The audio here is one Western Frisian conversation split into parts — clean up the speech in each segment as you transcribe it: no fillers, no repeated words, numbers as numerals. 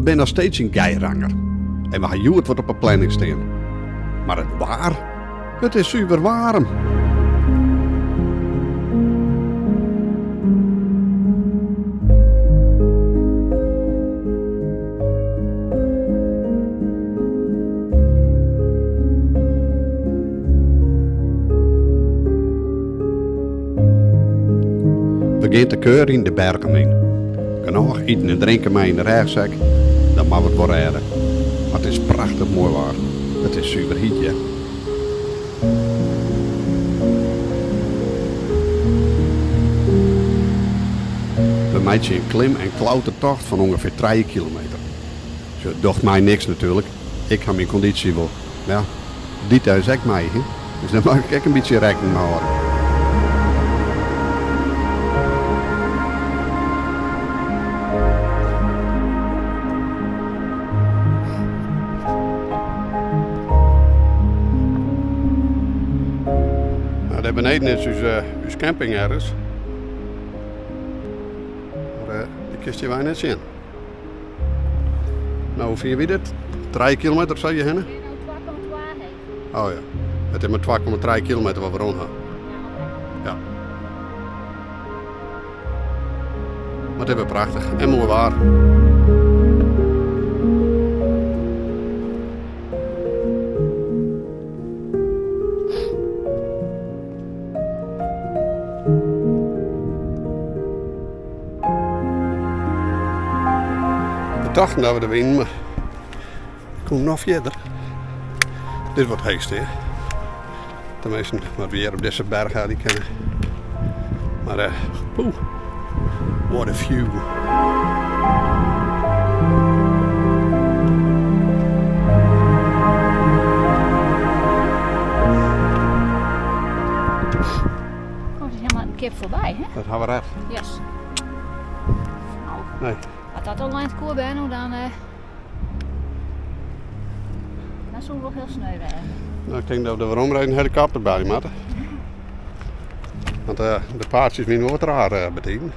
binne noch steeds yn Geiranger en we ha hjoed wat op 'e planning stean. Mar it waar? It is suver waarm. We gean te keur yn de bergen yn. Genôch iten en drinken mei yn de rêchsek, dan moatte we it wol rêde. Mar it is prachtich moai waar. It is suver hyt hjir. We meitsje in klim en klautertocht fan ûngefear trije kilometer. It docht my niks natuerlik, ik ha myn kondysje wol. Mar ja, Dita is ek mei, hè? Dus dêr moat ik ek in bytsje rekken mei hâlde. Nou, dêr beneden is ús, uh, ús camping ergens. Mar uh, dy kinst hjir wei net sjen. No, hoe fier wie dit? 3 kilometer sa hjir hinne? Oh ja, it is mar 2,3 kilometer wat we rûn ha. Ja. Mar it is wer prachtich en moai waar. We tochten dat we der wienen, mar ik kom noch fierder. Dit wordt heechst, hè? Tenminste, wat we hjir op dizze berch ha, dy kinne. Mar uh, poeh, what a view. Komt helemaal in kip foarby, hè? Dat ha we ret. Yes. Nou, Nee. as dat al ein koer ben, dan, uh, dan soe it wol hiel sneu wêze. Nou, ik tink dat we de weromreden een helikopter by moatte. Want uh, de paadsjes wiene wol wat raar uh, betiden.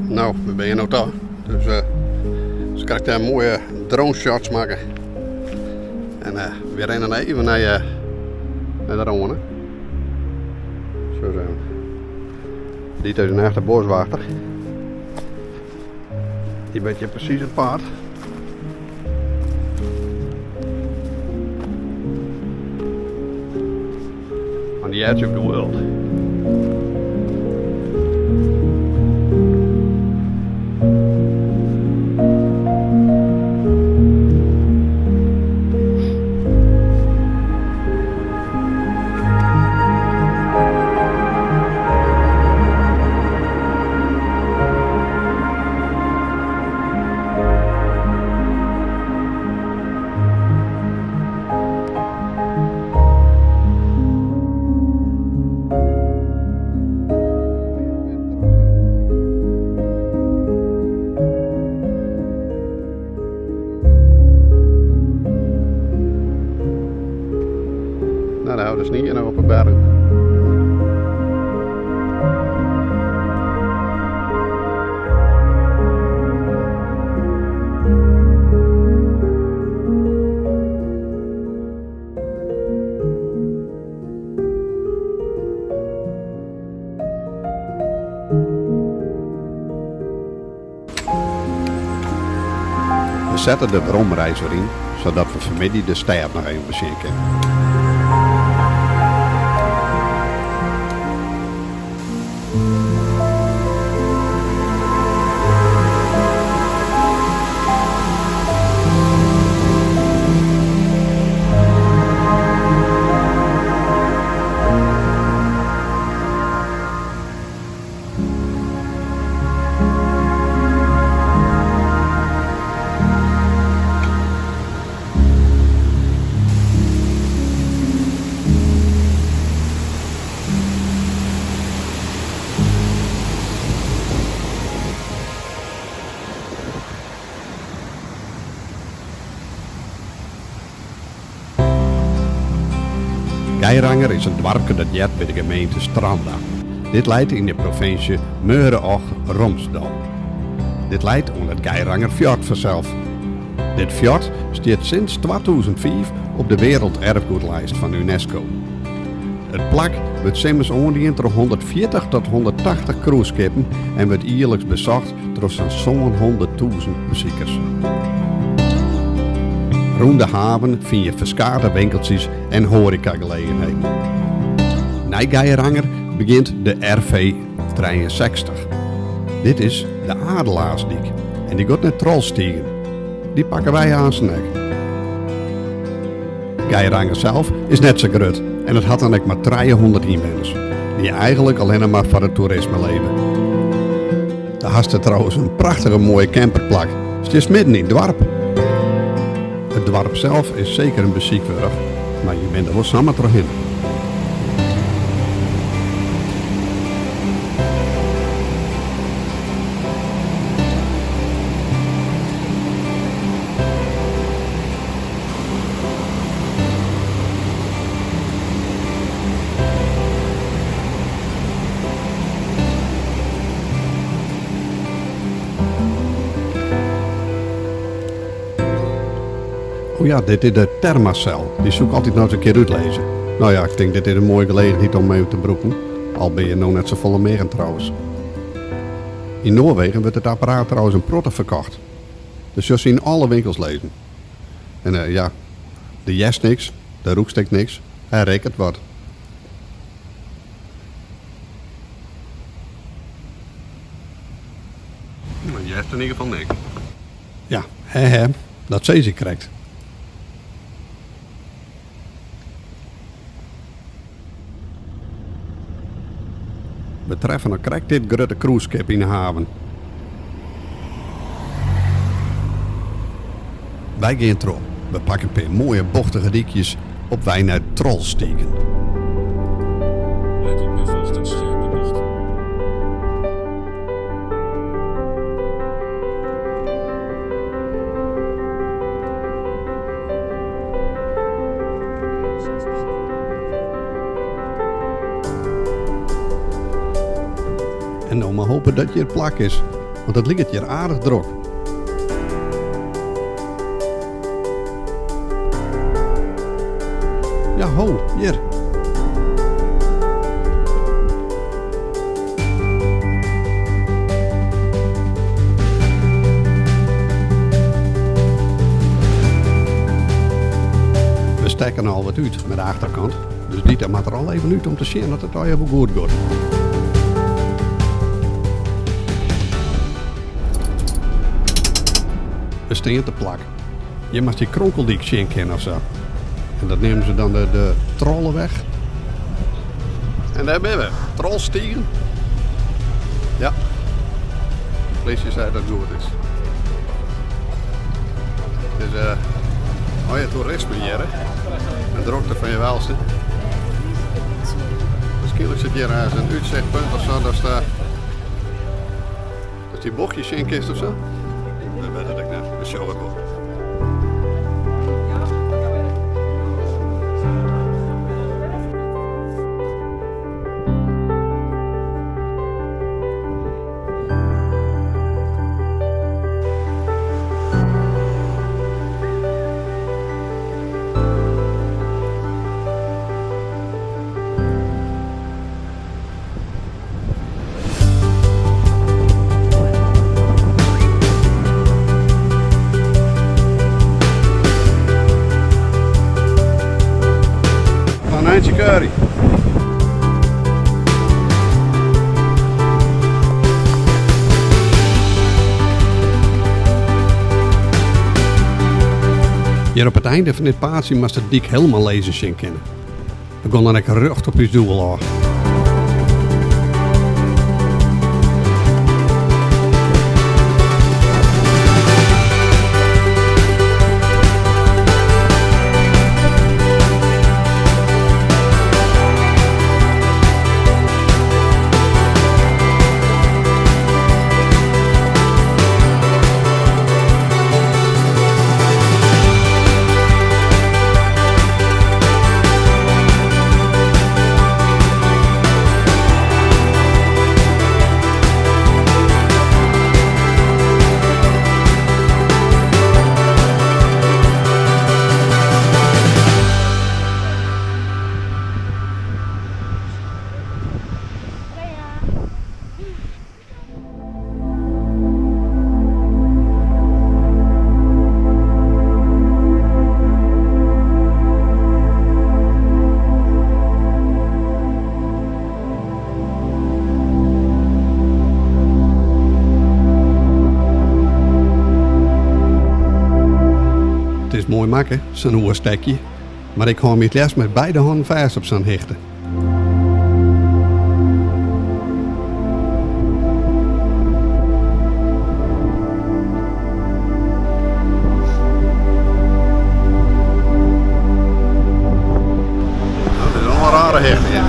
Nou, we binne no ta. Dus uh, dus kan ik daar mooie drone shots maken. En uh, we rennen even naar, uh, naar de Rhône. Zo zijn we. Dit is een echte boswachter. Die weet je precies het paad. On the edge of the world. Nou, dan houdt de snie nog op de berg. We sette de weromreis wer yn, sadat we fanmiddei de stêd noch even besjen kinne. Geiranger is in doarpke dat heart by de gemeente Stranda. Dit leit yn de provinsje Møre og Romsdal. Dit leit oan it Geirangerfjord fansels. Dit fjord stiet sinds 2005 op de Werelderfgoedlijst fan UNESCO. It plak wurdt simmers oandien troch 140 tot 180 cruiseskippen en wurdt jierliks besocht troch sa'n 700.000 besikers. Rûn de haven fine je ferskate winkeltsjes en hoarekagelegenheden. Nei Geiranger begjint de RV 63. Dit is de Adelaarsdyk en dy giet nei Trollstigen. Dy pakke wy aansten ek. Geiranger sels is net sa grut en it hat dan ek mar 300 ynwenners, dy't eigenlik allinne mar foar it toerisme leve. Dêr hast trouwens in prachtige moaie camperplak. Stiest midden yn it doarp. It doarp sels is seker in besyk wurdich, mar je binne der wol samar trochhinne. Oh ja, dit is de Thermacell. Dy soe ik altyd noch ris in kear útlizze. No ja, ik tink dit is in moaie gelegenheid om even te brûken. Al binne je no net safolle mear trouwens. Yn Noarwegen wurdt it apparaat trouwens in protte ferkocht. Dus sjochst se yn alle winkels lizzen. En eh, ja, do hearst niks, do rûkst ek niks, hy rekket wat. Do hearst yn ieder gefal niks. Ja, hè hè, dat sis ik krekt. We treffe noch krekt dit grutte cruiseskip yn de haven. Wy gean troch. We pakke in pear moaie bochtige dykjes op wei nei Trollstigen. Let op, er volgt een scherpe bocht. En no mar hope dat hjir plak is, want it liket hjir aardich drok. Ja, ho, hjir. We stekke al wat út mei de achterkant, dus Dita moat der al even út om te sjen oft it allegear wol goed giet. We stean te plak. Hjir moatst dy kronkeldyk sjen kinne of sa. En dat neame se dan de Trolleweg. En dêr binne we. Trollstigen. Ja. De polysje sei dat it goed is. Dus oh ja, toerisme hjir, hè. In drokte fan je welste. Wierskynlik sit hjir ergens in útsichtpunt of sa, datst dy bochtjes sjen kinst of sa. Dat wit ik net. We sjogge it wol. Konijntje curry. Hjir op it einde fan dit paadsje moatst de dyk hielendal lizzen sjen kinne. We gean dan ek rjocht op ús doel ôf. is moai makke, sa'n oerstekje, mar ik hâld my it leafst mei beide hannen fêst op sa'n hichte. Dat is al in rare hichte. Ja.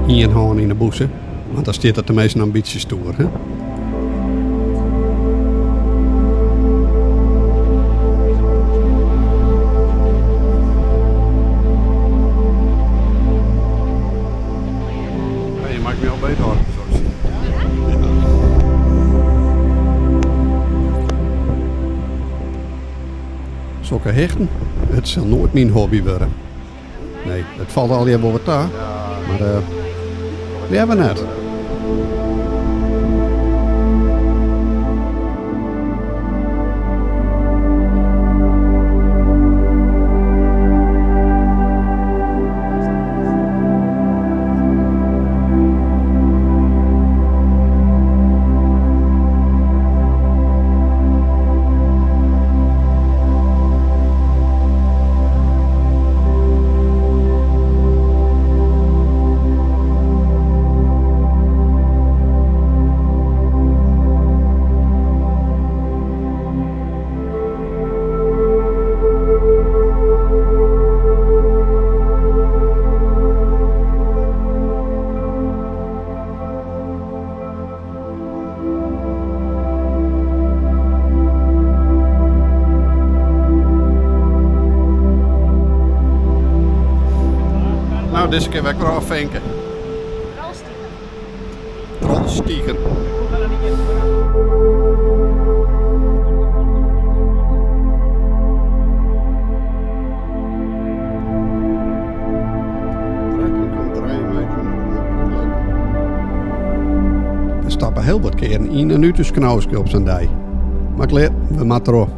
Ien hân yn 'e bûse, want dan stiet er teminsten in bytsje stoer. Hè? Je maakt my al beet hâlden. Sokke hichten, it sil noait myn hobby wurde. Nee, it falt allegear wol wat ta, mar leaver net. Nou, dizze kear wer ôffinke. Trochstigen. We stappe hiel wat kearen yn en út ús knauske op sa'n dei. Mar klear, we moatte troch.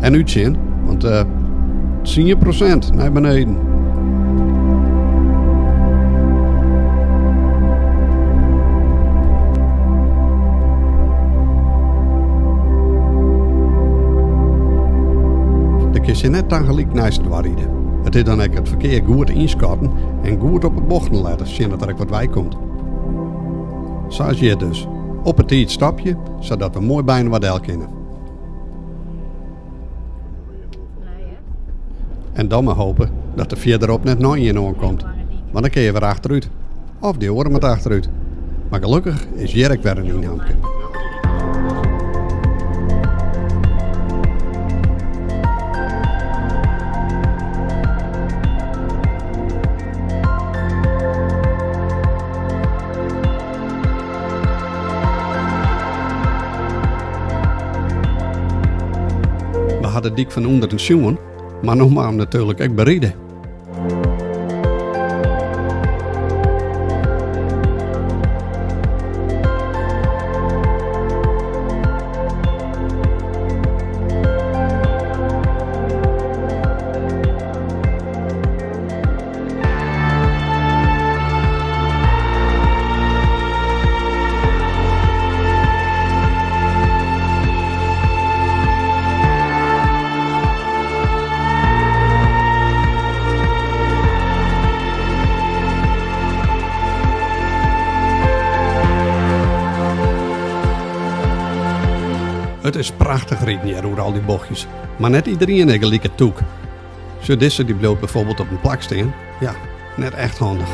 En útsjen, want 10% nei beneden. Der kinst hjir net tagelyk neist inoar ride. It is dan ek it ferkear goed ynskatten en goed op 'e bochten lette, sjen dat der ek wat wei komt. Sa as hjir dus. Op 'e tiid stopje, sadat we moai byinoar del kinne. En dan mar hope dat der fierderop net noch ien oankomt, want dan kinne je wer achterút. Of dy oare moat achterút. Mar gelokkich is hjir ek wer in ynhamke. We ha de dyk fan ûnderen sjoen, mar no moat him natuerlik ek beride. It is prachtich riden hjir oer al dy bochtjes, mar net iderien is gelyk tûk. Sjoch dizze dy bliuwt byfoarbyld op in plak stean, ja, net echt handich.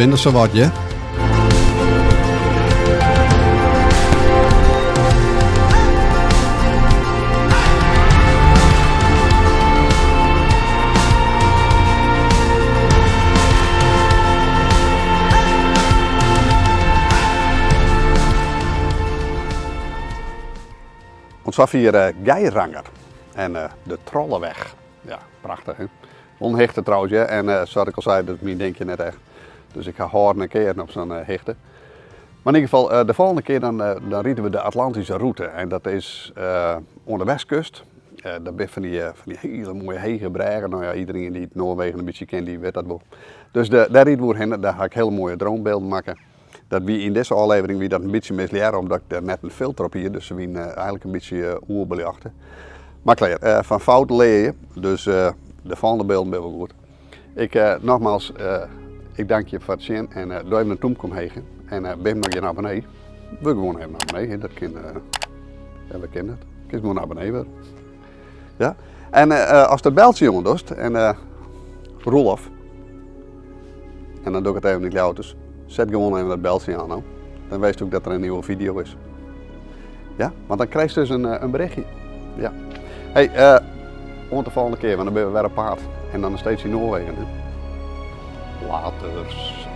binne der sawat, hear. Oant safier Geiranger en de Trolleweg. Ja, prachtich hè. Wol in hichte trouwens hear en sa't ik al sei, dat is myn dinkje net echt. Dus ik ha hâlden en kearen op sa'n hichte. Mar yn ieder gefal, de folgjende kear dan, dan ride we de Atlantische route en dat is oan de westkust. Dat binne fan dy, fan dy hiele moaie hege brêgen. No ja, iderien dy't Noarwegen in bytsje ken, dy wit dat wol. Dus de, dêr ride we oerhinne, dêr ha ik hiele moaie dronebeelden makke. Dat wie yn dizze ôflevering wie dat in bytsje mislearre omdat ik der net in filter op hie, dus se wiene eigenlik in bytsje oerbeljochte. Mar klear, fan fouten lear je, dus de folgjende beelden binne wol goed. Ik, nogmaals, ik dank je foar it sjen en doch even in tûmke omheech. En bin noch gjin abonnee, wurd gewoan even abonnee, dat kin, ja, we kinne dat. Kinst gewoan abonnee wurde. Ja? En ast it beltsje oan dochst en Roelof, en dan doch ik it even yn it Ljouwerters, set gewoan even dat beltsje oan no. Dan witst ek dat der in nieuwe video is. Ja, want dan krijst dus in berichtje. Ja. Hey, uh, oant de folgjende kear, want dan binne we wer op paad. En dan noch steeds yn Noarwegen. Hè? Laters.